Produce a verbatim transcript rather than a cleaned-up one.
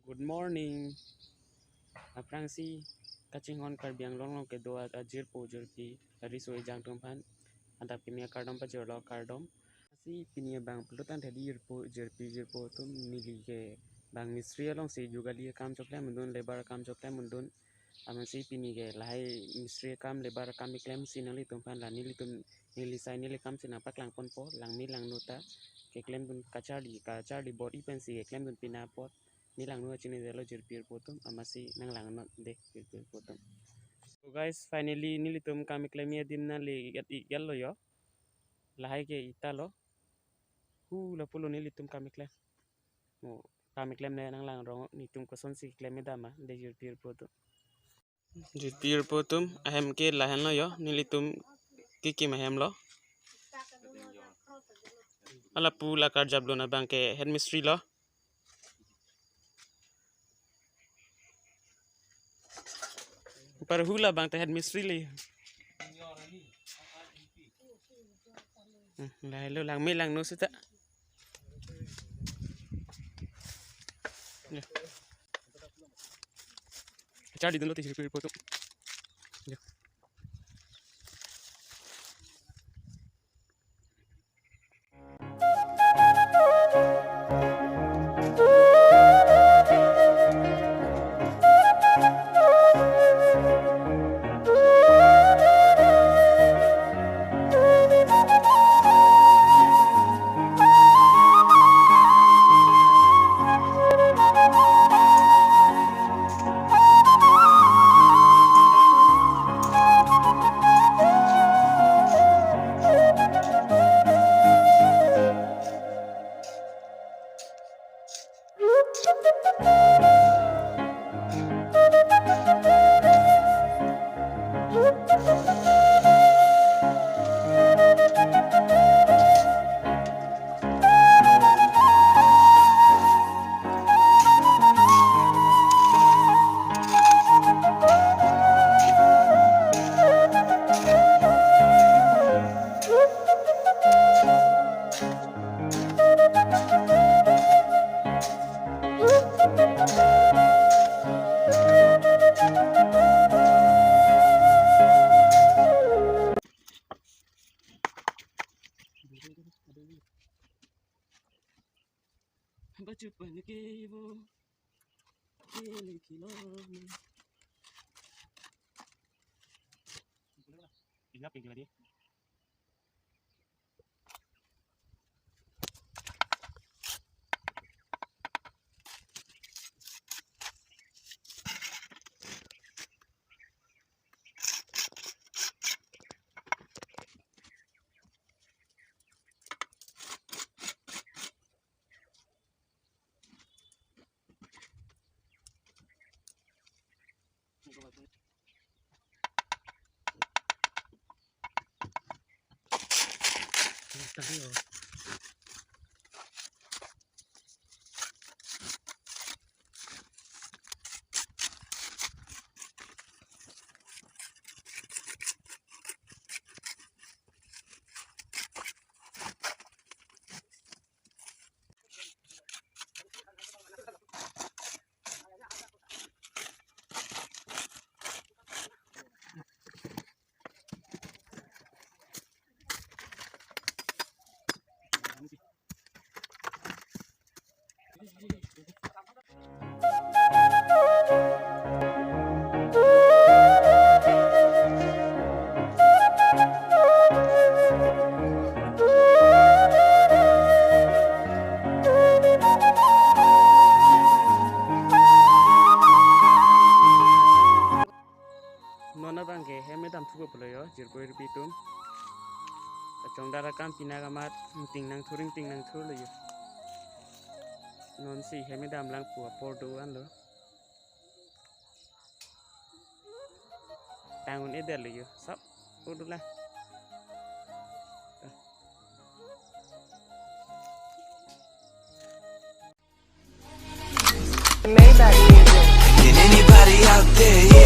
Good morning. Aphrangsi kachinghon Karbi Anglong along kedo a-, ajirpo jirpi, ariso ejang atum aphan adap kimi akardom pajirlo, kardom. Si pini abang pulo tangte jirpo, jirpi jirpo atum, neli ke bang mistri alongsi jugali akam choklem undun, labour akam choklem undun. Amatsi pini ke lahai mistri akam, labour akam keklemsi nanglitum aphan la nelitum, neli sai neli akamsi nangpaklang ponpo, langme langno ta keklemdun, kacharli, kacharli bor-i pensi keklemdun pina apot, me langno achinidetlo jirpi jirpo atum, amatsi nanglangnon dei jirpi jirpo atum. So guys, finally nelitum kam keklem adim nangle-et, et-lo yo. Lahai ke ita lo. Hu lapulo nelitum kam keklem. Mo kam keklem le nanglangrong netum kosonsi keklem dam ma dei jirpi jirpo atum. Jirpi jirpo atum, ahem ke lahenlo yo, nelitum kekim ahem lo. Hala pu la karjap lo, labang ke head mistri lo. Par hu labang ta head mistri le. Hmm, lahelo langme langno seta. Ya. Charlidunlo dei jirpi jirpo atum. Ya. Bachupan ke bo. Kele kilo. Ina pingkila di. Non abang ke hem edam thupo pulo yo, jirpo jirpi atum. Kachongdar akam pina kamat, ingting nangthur, ingting nangthurlo yo. Nonsi hem edam lang pu apor do-anlo. Tang un-edetlo yo, sap, udulah. Maybach Music. Can anybody out there